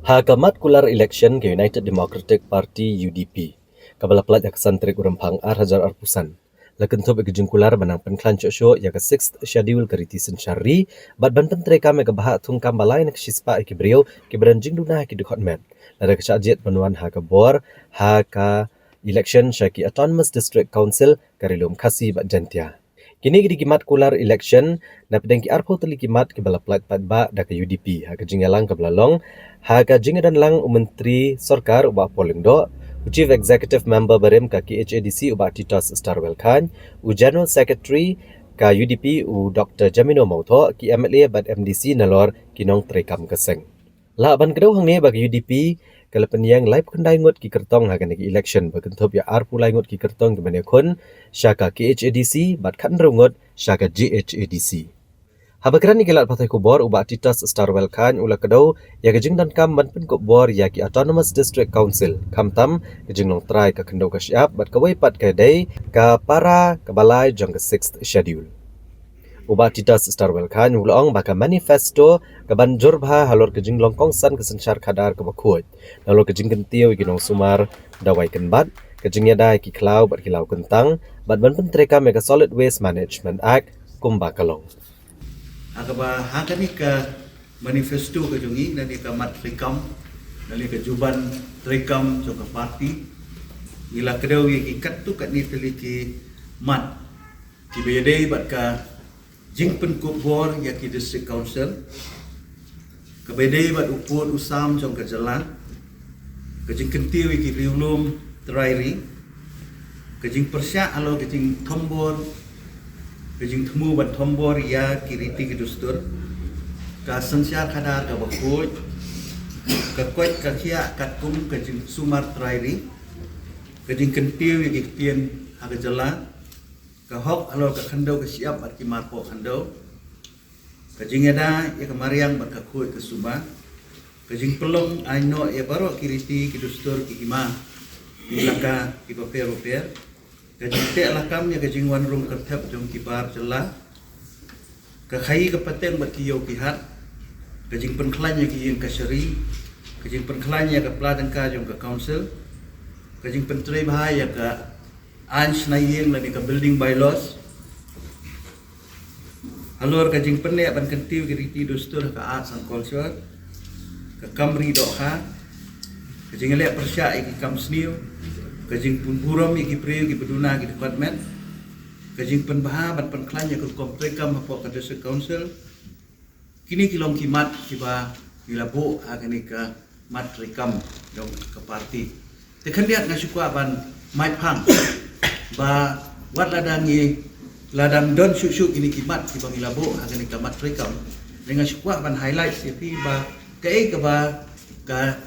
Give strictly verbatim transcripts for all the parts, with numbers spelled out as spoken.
Ha ka mat kular election ka United Democratic Party, U D P, kaba la pynlait ha ka san tarik u Rymphang ar hajar arphew san, la kynthup ïa ka jingkular ban nang pynkhlaiñ shuh shuh ïa ka Sixth Schedule ka riti synshar ri, bad ban pyntreikam ïa ka bhah thungkam ba lai na ka shispah ïa ki briew kiba don jingduna ha ki dkhot met, lada ka shah jied ban wan ha ka bor ha ka election sha ki Autonomous District Council ka Ri Lum Khasi bad Jaintia. Kine ki dei ki mat kular election napdeng ki arphew tylli ki mat kiba la pynlait paidbah da ka U D P ha ka jingïalang kaba la long ha ka jingïadonlang u Myntri Sorkar u Bah Paul Lyngdoh, u Chief Executive Member barim ka K H A D C u Bah Titos Starwell Chyne, u General Secretary ka U D P u Doktor Jamino Mawthoh, ki M L A bad M D C nalor ki nongtreikam ka seng. Lah ban kdew hangne ba ka U D P ka la pynïeng laiphew khyndai ngut ki kyrtong ha kane ka election, ba kynthup ïa arphew lai ngut ki kyrtong kiban ïakhun sha ka K H A D C bad khathynriew ngut sha ka G H A D C. Haba kren ïa ki lad pathai khubor, u Bah Titos Starwell Chyne u la kdew ïa ka jingdonkam ban pynkup bor ïa ki Autonomous District Council, khamtam ka jinglong trai ka khyndew ka shyiap bad kawei pat ka dei ka para kaba lai jong ka Sixth Schedule. U Bah Titos Starwell Chyne u la ong ba ka manifesto kaban jur bha halor ka jinglong kongsan ka synshar khadar kaba khuid, halor ka jingkyntiew ïa ki nongsumar dawai kynbat, ka jingïada ïa ki khlaw bad ki law kyntang, bad ban pyntreikam ïa ka Solid Waste Management Act kumba ka long. Ha kaba ha kane ka manifesto ka jong ngi, lane ka mat treikam, lane ka juban treikam jong ka party, ngi la kdew ïa ki katto katne tylli ki mat kiba ïadei bad ka jingpynkup bor ïa ki District Council, kaba ïadei bad u pud u sam jong ka jylla, ka jingkyntiew ïa ki riewlum trai ri, ka jingpyrshah halor ka jingthombor, ka jingthmu ban thombor ïa ki riti ki dustur, ka synshar khadar kaba khuid, ka koit ka khiah katkum ka jingsumar trai ri, ka jingkyntiew ïa ki ktien ha ka jylla, ka hok halor ka khyndew ka shyiap bad ki marpoh khyndew, ka jingïada ïa ka mariang bad ka khuid ka suba, ka jingpynlong aiñ noh ïa baroh ki riti ki dustur ki hima, ki laka kiba pher bapher, ka jingteh lakam ïa ka jingwan rung kyrthep jong ki bar jylla, ka khaïi ka pateng bad ki ïew ki hat, ka jingpynkhlaiñ ïa ki ïing kashari, ka jingpynkhlaiñ ïa ka pla tyngka jong ka council, ka jingpyntrei bha ïa ka aiñ shna ïing lane ka building bylaws, halor ka jingpynneh ban kyntiew ki riti dustur ha ka arts and culture, ka kam ri dohkha, ka jingïaleh pyrshah ïa ki kam sniew, ka jingpynburom ïa ki briew kiba duna ki dkhot met, ka jingpynbha ban pynkhlaiñ ïa ka rukom treikam hapoh ka District Council. Kine ki long ki mat kiba ngi la buh ha kane ka mat treikam jong ka party. Te khyndiat nga shu kwah ban mait phang ba wat la dang ngi la dang don shuh shuh kine ki mat kiba ngi la buh ha kane ka mat treikam. Te nga shu kwah ban highlight ïa phi ba kaei kaba ka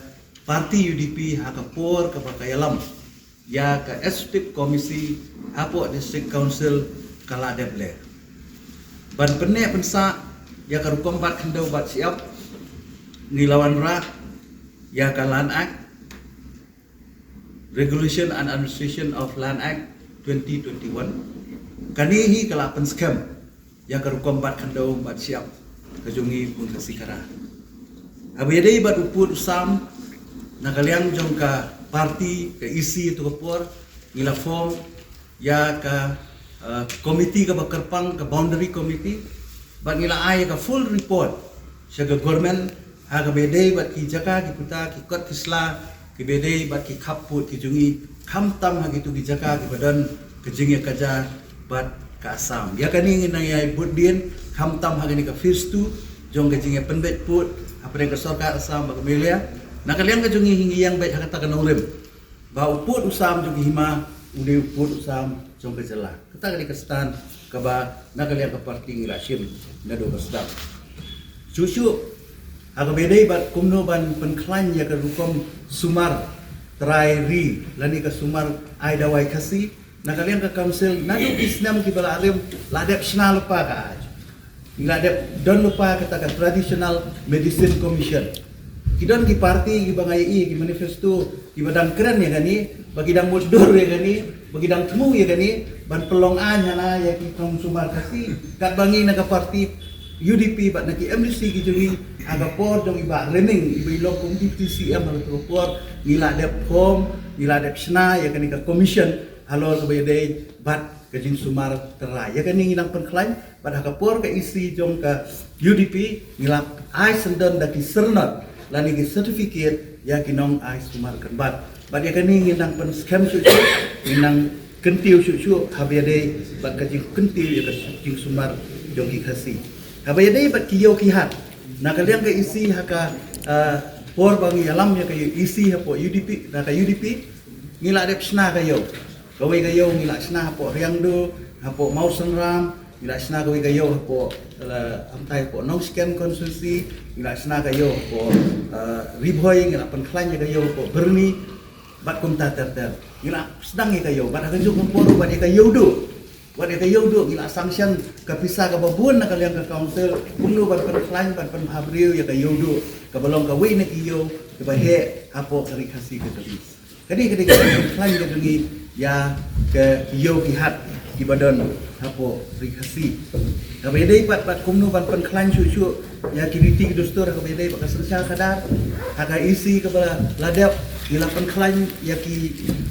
party U D P ha ka por kaba ka ïalam ïa ka Executive Committee hapoh District Council ka la dep leh. Ban pynneh pynsah ïa ka rukom bat khyndew bat shyiap, ngi la wanrah ïa ka Land Act, Regulation and Administration of Land Act twenty twenty-one. Kane hi ka la pynskhem ïa ka rukom bat khyndew bat shyiap ka jong ngi bun ka sikara. Haba ïadei bad u pud u sam, na ka liang jong ka party ka E C tu ka por, ngi la form ïa ka, uh, committee kaba kyrpang, ka boundary committee, bad ngi la ai ïa ka full report sha ka government ha kaba ïadei bad ki jaka ki kuta ki kot ki sla kiba ïadei bad ki khappud ki jong ngi, khamtam ha kitu ki jaka kiba don ka jingïakajia bad ka Assam. Ïa kane ngi nang ïai bud dien, khamtam ha kane ka phase two jong ka jingïapynbeit pud hapdeng ka sorkar Assam bad ka Meghalaya. Na ka liang ka jong ngi hi ngi ïeng beit ha kata ka nongrim ba u pud u sam jong ki hima u dei u pud u sam jong ka jylla. Kata ka dei ka stand kaba na ka liang ka party ngi la shim naduh ka start. Shuh shuh ha kaba ïadei bad kumno ban pynkhlaiñ ïa ka rukom sumar trai ri lane ka sumar ai dawai Khasi, na ka liang ka council naduh ki snem kiba la rim la dep shna lypa ka aiñ. Ngi la dep don lypa kata ka Traditional Medicine Commission. Ki don ki party kiba nga ïohi ki manifesto kiba dang kren ïa kane, ba ki dang mutdur ïa kane, ba ki dang thmu ïa kane ban pynlong aiñ hana ïa ki nongsumar Khasi. Katba ngi na ka party U D P bad na ki M D C ki jong ngi, ha ka por jong i Bah Rening, i ba i long kum Deputy C M ha ka por, ngi la dep form, ngi la dep shna ïa kane ka commission halor kaba ïadei bad ka jingsumar tynrai. Ïa kane ngi nang pynkhlaiñ, bad ha ka por ka E C jong ka U D P ngi la ai syndon da ki syrnod lane ki certificate ïa ki nong ai sumar kynbat. Bad ïa kane ngi nang pynskhem shuh shuh, ngi nang kyntiew shuh shuh haba ïadei bad ka jingkyntiew ïa ka jingsumar jong ki Khasi. Haba ïadei bad ki ïew ki hat, na ka liang ka E C ha ka, ah, por ba ngi ïalam ïa ka E C hapoh U D P, na ka U D P, ngi la dep shna ka ïew. Kawei ka ïew ngi la shna hapoh Riangdo, hapoh Mawsynram, ngi la shna kawei ka ïew hapoh, la, hangtai hapoh Nongshken constituency, ngi la shna ka ïew hapoh, eh, Ri Bhoi, ngi la pynkhlaiñ ïa ka ïew hapoh Byrni, bad kumta ter ter. Ngi la sdang ïa ka ïew, bad ha ka juk ka por bad ïa ka ïew duh. Bad ïa ka ïew duh ngi la sanction ka pisa kaba bun na ka liang ka council, kumno ban pynkhlaiñ, ban pynbha briew ïa ka ïew duh, kaba long kawei na ki ïew kiba heh hapoh ka Ri Khasi ka jong ngi. Ka dei, ka dei ka jingpynkhlaiñ ka jong ngi ïa ki ïew ki hat kiba don hapoh Ri Khasi. Kaba ïadei pat bad kumno ban pynkhlaiñ shuh shuh ïa ki riti ki dustur, kaba ïadei bad ka synshar khadar, ha ka E C kaba la dep, ngi la pynkhlaiñ ïa ki,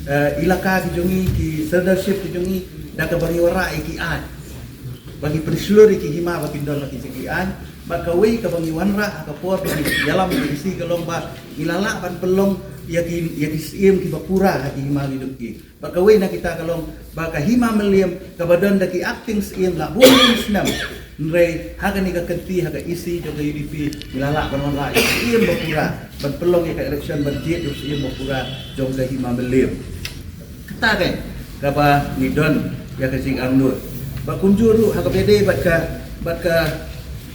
eh, ilaka ki jong ngi, ki sirdarship ki jong ngi, da kaba ngi wanrah ïa ki aiñ. Ba ngi pynshlur ïa ki hima ba kin don la ki jong ki aiñ. Bad kawei kaba ngi wanrah ha ka por ba ngi ïalam ïa ki E C ka long ba ngi la lah ban pynlong ïa ki, ïa ki syiem kiba pura ha ki hima ki jong ki. Bad kawei na kita ka long ba ka Hima Mylliem kaba don da ki acting syiem la bun snem. Hynrei ha kane ka kynti ha ka E C jong ka U D P ngi la lah ban wanrah ïa ki syiem ba pura ban pynlong ïa ka election ban jied ïa u syiem ba pura jong ka Hima Mylliem. Kata ka kaba ngi don ïa ka jingangnud. Bad kumjuh ruh ha kaba ïadei bad ka, bad ka,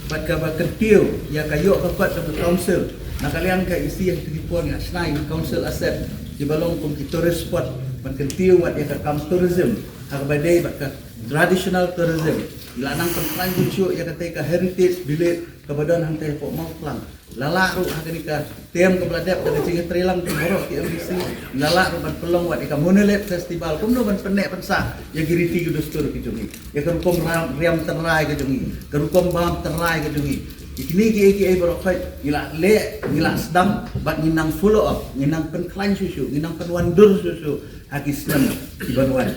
bad kaba kyntiew ïa ka ïoh ka kot jong ka council. Na ka liang ka E C ha kine ki por ngi la shna ïa ki council asset kiba long kum ki tourist spot ban kyntiew wat ïa ka kam tourism ha kaba ïadei bad ka traditional tourism. Ngi la nang pynkhlaiñ shuh shuh ïa katei ka heritage village kaba don hangtei hapoh Mawphlang. La lah ruh ha kane ka term kaba la dep da ka jingïatreilang jong baroh ki M D C, la lah ruh ban pynlong wat ïa ka Monolith Festival, kumno ban pynneh pynsah ïa ki riti ki dustur ki jong ngi, ïa ka rukom ram, riam tynrai ka jong ngi, ka rukom bam tynrai ka jong ngi. Ïa kine kiei kiei baroh khoit ngi la leh, ngi la sdang, bad ngi nang follow up, ngi nang pynkhlaiñ shuh shuh, ngi nang pynwandur shuh shuh ha ki snem ki ban wan.